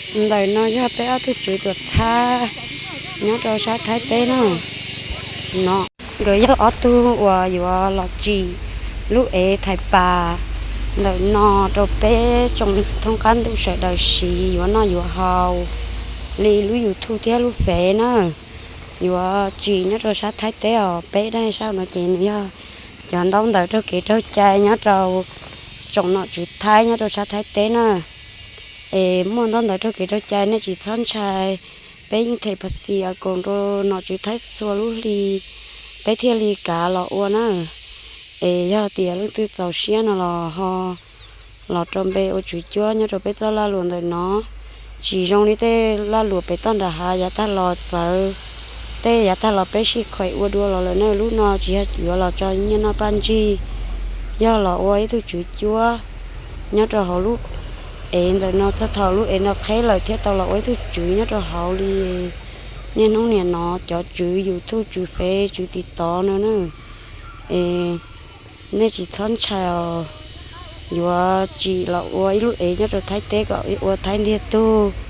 Ntawm no yog peb ob tug tswv tuam txhab nyob rau sab Thaib teb na. No, nkawd yog ob tug uas yuav los tsim lub ev thais pas ntawm no rau peb tsoom thoob qab ntuj sawv daws siv yuav noj yuav haus li lub YouTube thiab lub Fev na. Yuav tsim nyob rau sab Thaib teb os. Peb daim saum no ces nws yog cov ntaub ntawv raug kev raug cai nyob rau tsoom nom tswv Thaib nyob rau sab Thaib teb na. Es muaj ntaub ntawv raug kev raug cai, nej tsis txhob ntshai. Peb yeej them phas xis koom rau nom tswv Thaib txhua lub hli, peb thiaj li kav los ua na. Es yog tias leej twg txaus siab no los ho los rau npe ua tswv cuab nyob rau peb txoj laj luam ntawm no. Tsis zoo li tej laj luam pem toj nram hav yav tag los txawv, tej yav tag los peb sij khuam ua dua los lawm na. Lub no tsis yog yuav los tso nyiaj noj paj ntsig, yog los ua ib tug tswv cuab nyob rau hauv lub ev ntawm no. Txog thaum lub ev no qheb lawm thiaj tau los ua ib tug tswv nyob rau hauv li niaj hnub niam no cov tswv YouTube, tswv Fev, tswv TikTok no na. Es nej tsis txhob ntshai os, yuav tsim los ua ib lub ev nyob rau Thaib teb kom ua Thaib ntiag tug.